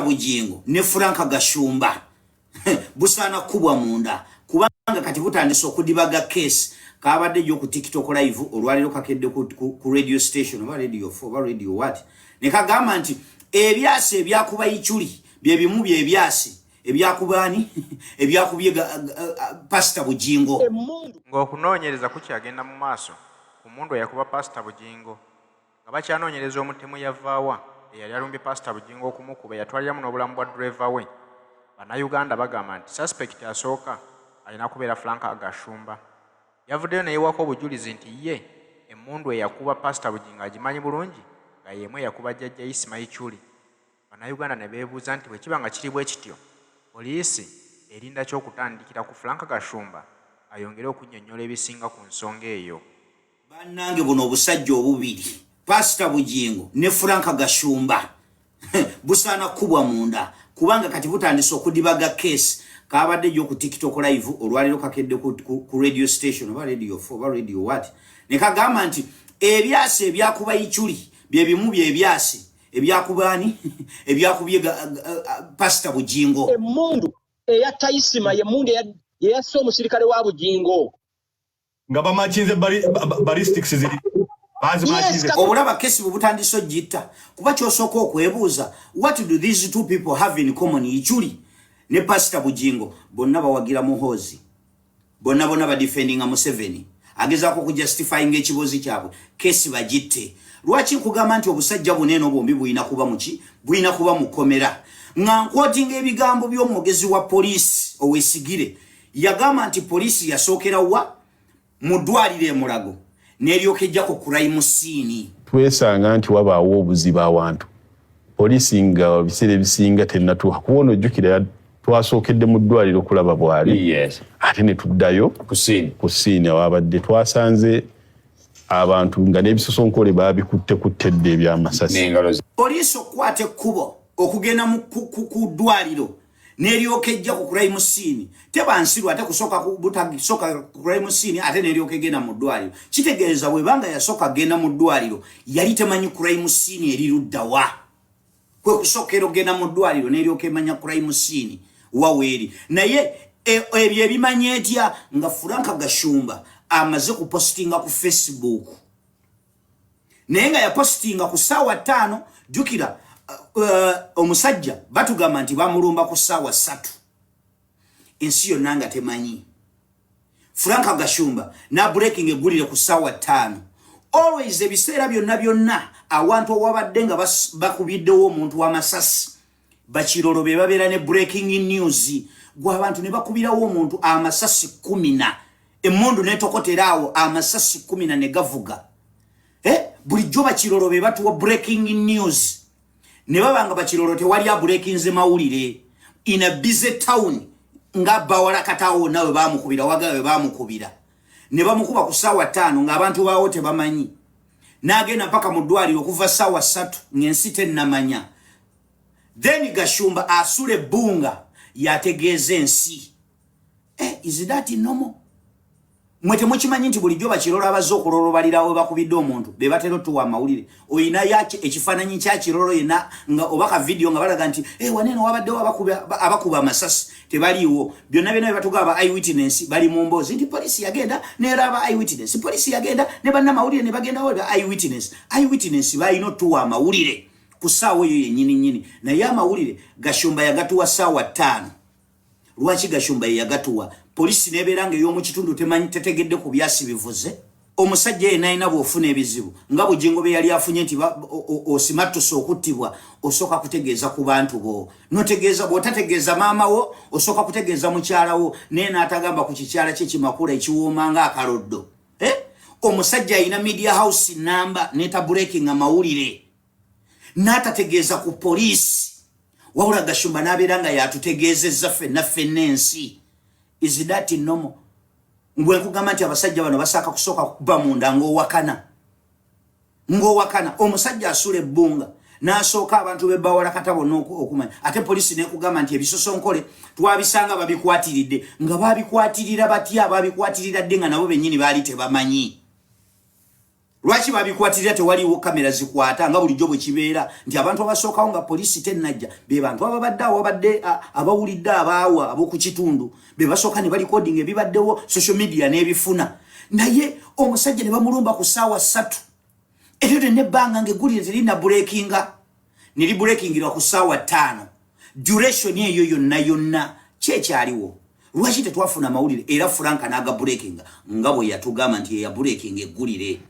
Bugingo ne Frank Gashumba busaana kukubwa munda, kubanga kati butandise okudibaga case. Kabadde jo ku TikTok live olwaliro, kakedde ku radio station oba Radio 4 oba Radio what, ne kagamba nti ebyasi ebyakuba Ichuli bye bimu byebyasi ebyakubaani ebyakubye Pasita Bugingo. Emmundu. Ng'okunoonyereza kukyagenda mu maaso ku mmundu eyakuba Paasita Bugingo, nga bakyanoonyereza omutemu yavaawa eyali alumbye Paasita Bugingo okumukuba eyatwaliramu n'obulamu bwa ddereeva we, bannayuganda bagamba nti suspect asooka alina kubeera Frank Gashumba. Yavuddeyo ne yeewaako obujulizi nti ye emmundu eyakuba Paasita Bugingo agimanyi bulungi nga y'emu eyakuba Jjajja Isma Ichuli. Bannayuganda ne beebuuza nti bwe kiba nga kiri bwe kityo, poliisi erinda ki okutandikira ku Frank Gashumba ayongere okunnyonnyola ebisinga ku nsonga eyo. Bannange, buno obusajja obubiri, Pasita Bugingo ne Frank Gashumba, busaana kukubwa munda, kubanga kati butandise okudibaga case. Kabadde jo ku TikTok live olwaliro, kakedde ku radio station oba Radio 4 oba Radio what, ne kagamba nti ebyasi ebyakuba Ichuli bye bimu byebyasi ebyakubaani ebyakubye Pasita Bugingo. Emmundu eyatta Isima yemmundu eyasse omusirikale wa Bugingo. Nga bamakinze ballistics ziri bazimakinze. Yes. Obulaba case bwe butandise ogitta, kuba kyosooka okwebuuza, what do these two people have in common? Ichuli ne Pasita Bugingo bonna bawagira Muhoozi, bonna bonna badefendinga Museveni, agezaako okujustifyinga ekibozi kyabwe. Case bagitte. Lwaki nkugamba nti obusajja buneeno bwombi bulina kuba muki? Bulina kuba mukomera. Nga nquotinga ebigambo by'omwogezi wa poliisi Owesigire, yagamba nti poliisi yasookera wa mu ddwaliro emulago n'eryoka ejja ku crime scene. Twesanga nti wabaawo obuzibu awantu, poliisi nga ebiseera ebisinga tennatuuka kuba ojjukira twasookedde mu ddwaliro okulaba bwali, ate ne tuddayo ku scene. Ku scene awabadde twasanze abantu nga n'ebisosonkole baabikutte kuttedde ebyamasasi. N'engalo ze. Poliisi okukwata ekkubo okugenda ku ddwaliro n'eryoka ejja ku crime scene, teba nsirwa ate kusooka butasooka ku crime scene ate n'eryoka egenda mu ddwaliro. Kitegeeza bwebanga yasooka genda mu ddwaliro, yali temanyi crime scene eri luddawa. Kwe kusookera okugenda mu ddwaliro n'eryoka emanya crime scene waweeri. Naye ebyo ebimanya etya nga Frank Gashumba amaze kupositinga ku Facebook? Naye nga yapositinga ku ssaawa 5. Jjukira omusajja batugamba nti bamulumba ku ssaawa 3, ensi yonna nga temanyi. Frank Gashumba na breaking eggulire ku ssaawa 5. Always, ebiseera byonna byonna, awantu owabadde nga bakubiddewo omuntu w'amasasi, bakirolo be babeera ne breaking news. Gwe abantu ne bakubirawo omuntu amasasi 10, emmundu netokotera awo, amasasi 10 ne gavuga. Eh? Bulijjo bakirolo be batuwa breaking news. Ne baba nga bakirolo tewali abreakinze mawulire in a busy town nga bawala katawo, nawe bamukubira waga we bamukubira ne bamukuba ku ssaawa 5 ng'abantu baawo tebamanyi, n'agenda mpaka mu ddwaliro okuva ssaawa 3 ng'ensi tennamanya. Then Gashumba asula ebbunga yategeeza ensi. Eh, is that normal? Mwe temukimanyi nti bulijjo bakirolo abazze okulolobalirawo bakubidde omuntu be batera otuwa amawulire? Oyinayo ekifaananyi kya kirolo yenna nga oba ka vidiyo nga balaga nti hey, waneeno wabaddewo abakuba amasasi? Tebaliiwo. Byonna byonna bye aba eyewitness bali mu mboozi nti poliisi yagenda neraba eyewitness, poliisi yagenda ne bannamawulire ne bagendawo. Eyewitness, eyewitness balina otuwa amawulire ku ssaawa eyo yennyini nnyini, naye amawulire Gashumba yagatuwa ssaawa 5. Lwaki Gashumba ye yagatuwa, poliisi nebeera nga ey'omu kitundu temanyi, tetegedde ku byasi bivuze? Omusajja yenna alina bw'ofuna ebizibu nga Bugingo bye yali afunye nti osimattuse okuttibwa, osooka kutegeeza ku bantu bo. Notegeeza, bw'otategeeza maama wo, osooka kutegeeza mukyala wo, naye n'atagamba ku kikyala kye kimakula ekiwooma nga akaloddo. Eh? Omusajja alina media house namba neta breaking amawulire n'atategeeza ku poliisi, wabula Gashumba n'abeera nga yatutegeezezza ffenna ffenna ensi. Is that normal? Ngwe nkugamba nti abasajja bano basaaka kusooka kuba munda ng'owakana, ng'owakana. Omusajja asula ebbunga n'asooka abantu bebawala kata bonna okumanya, ate poliisi nekugamba nti ebisosonkole twabisanga babikwatiridde. Nga babikwatirira batya? Babikwatirira dde nga nabo bennyini baali tebamanyi? Lwaki babikwatirira? Tewaliwo kamera zikwata nga bulijjo bwe kibeera nti abantu abasookawo nga poliisi tennajja be bantu ababadde awo, babadde abawulidde, abaawa ab'oku kitundu be basooka ne barecordinga ebibaddewo, social media n'ebifuna. Naye omusajja ne bamulumba ku ssaawa 3, eryo lyonna ebbanga ng'eggulire terina breakinga, ne libreakingirwa ku ssaawa 5. Duration eyo yonna yonna kyekyaliwo? Lwaki tetwafuna amawulire? Era Franka n'agabreakinga nga bwe yatugamba nti yeyabreakinga eggulire.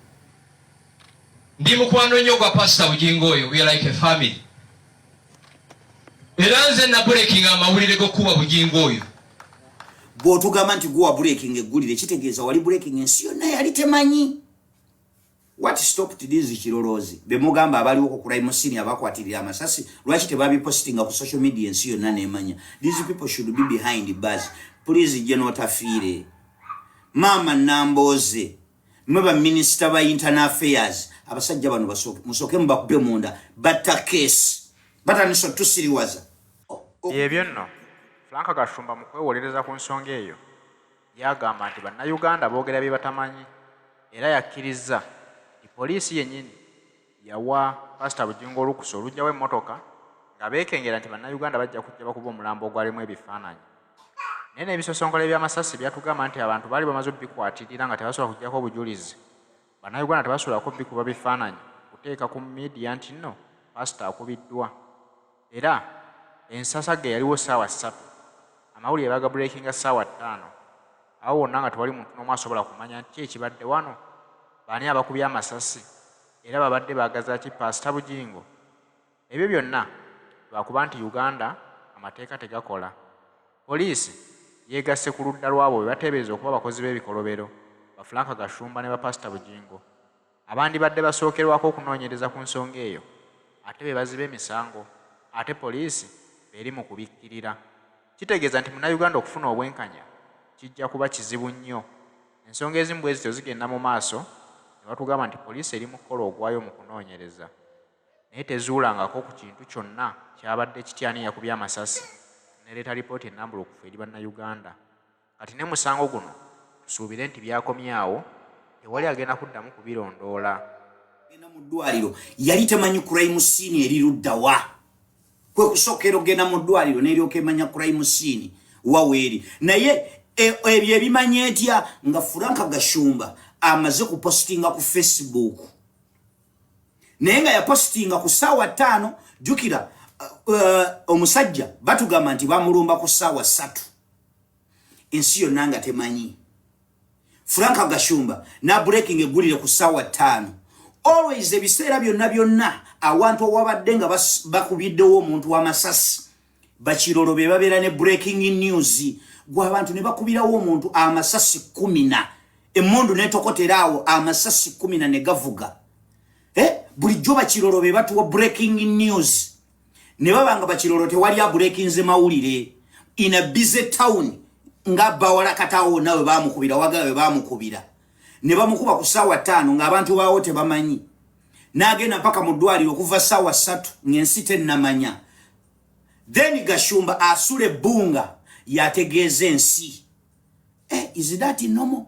Ndi mukwano nnyo gwa Pasita Bugingo oyo, we are like a family. Era nze nabreakinga amawulire g'okuba Bugingo oyo. Bw'otugamba nti guwa breaking eggulire, kitegeeza wali breaking ensi yonna yali temanyi. What stopped these kiroloozi bemugamba abaliwo ku crime scene abakwatirira amasasi? Lwaki tebabipostinga ku social media ensi yonna nemanya? These people should be behind bars, please. Genotafiire, Maama Nambooze, mwe baminisita ba internal affairs, abasajja bano musooke mubakube munda. Batta case, batandisa otusiriwaza. Ebyo nno Frank Gashumba mu kwewolereza ku nsonga eyo yagamba nti Bannayuganda boogera bye batamanyi, era yakkirizza nti poliisi yennyini yawa Pasita Bugingo olukusa oluggyawo emmotoka nga beekengera nti Bannayuganda bajja kujja bakuba omulambo ogwalimu ebifaananyi. Naye n'ebisosonkola eby'amasasi byatugamba nti abantu baali bamaze obikwatirira nga tebasobola kuggyako obujulizi, Bannayuganda tebasobolako bikuba bifaananyi kuteeka ku media nti nno pasita akubiddwa. Era ensasagge yaliwo ssaawa 3, amawulire bagabreakinga ssaawa 5. Awo wonna nga tewali muntu n'omu asobola kumanya nti ki ekibadde wano, baani abakubye amasasi, era babadde baagaza ki Pasita Bugingo. Ebyo byonna lwakuba nti Uganda amateeka tegakola. Poliisi yeegasse ku ludda lw'abo be bateebereza okuba abakozi b'ebikolobero, ba Frank Gashumba ne Bapasita Bugingo, abandibadde basookerwako okunoonyereza ku nsonga eyo, ate be baziba emisango, ate poliisi b'eri mu kubikkirira. Kitegeeza nti Munnayuganda okufuna obwenkanya kijja kuba kizibu nnyo. Ensonga ezimu bwe zityo zigenda mu maaso ne batugamba nti poliisi eri mu kukola ogwayo mu kunoonyereza, naye tezuulangako ku kintu kyonna kyabadde kitya, ani yakubye amasasi, n'ereeta lipooti ennambulukufu eri Bannayuganda. Kati ne musango guno tusuubire nti byakomye awo, tewali agenda kuddamu kubirondoola. Genda mu ddwaliro, yali temanyi crime scene eri luddawa. Kwe kusookera okugenda mu ddwaliro n'eryoka emanya crime scene waweeri. Naye ebyo ebimanya etya nga Franka Gashumba amaze kupostinga ku Facebook? Naye nga yapostinga ku ssaawa 5. Jjukira omusajja batugamba nti bamulumba ku ssaawa 3, ensi yonna nga temanyi. Franka Gashumba na breaking eggulire ku ssaawa 5. Always, ebiseera byonna byonna, awantu awabadde nga bakubiddewo omuntu w'amasasi, bakirolo be babeera ne breaking news. Gwe abantu ne bakubirawo omuntu amasasi 10, emmundu netokotera awo, amasasi 10 ne gavuga. Eh? Bulijjo bakirolo be batuwa breaking news. Ne baba nga bakirolo, tewali abreakinze mawulire in a busy town nga bawala katawo nawe bamukubira wagawe, bamukubira ne bamukuba ku ssaawa 5 ng'abantu baawo tebamanyi, n'agenda mpaka mu ddwaliro okuva ssaawa 3 ng'ensi tennamanya. Then Gashumba asula ebbunga yategeeza ensi. Eh, is that normal?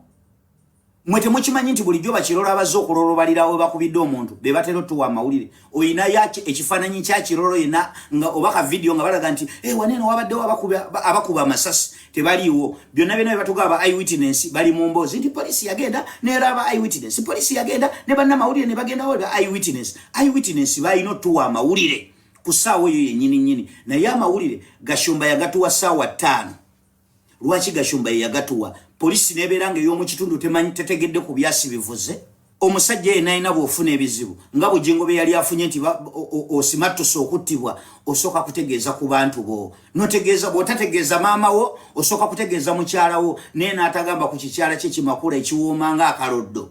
Mwe temukimanyi nti bulijjo bakirolo abazze okulolobalirawo bakubidde omuntu be batera otuwa amawulire? Oyinayo ekifaananyi kya kirolo yenna nga oba ka vidiyo nga balaga nti hey, waneeno wabaddewo abakuba amasasi? Tebaliiwo. Byonna byonna bye aba eyewitness bali mu mboozi nti poliisi yagenda neraba eyewitness, poliisi yagenda ne bannamawulire ne bagendawo ba eyewitness. Eyewitness balina otuwa amawulire ku ssaawa eyo yennyini nnyini, naye amawulire Gashumba yagatuwa ssaawa 5. Lwaki Gashumba ye yagatuwa, poliisi nebeera nga ey'omu kitundu temanyi, tetegedde ku byasi bivuze? Omusajja yenna alina bw'ofuna ebizibu nga Bugingo bye yali afunye nti osimattuse okuttibwa, osooka kutegeeza ku bantu bo. Notegeeza, bw'otategeeza maama wo, osooka kutegeeza mukyala wo, naye n'atagamba ku kikyala kye kimakula ekiwooma nga akaloddo.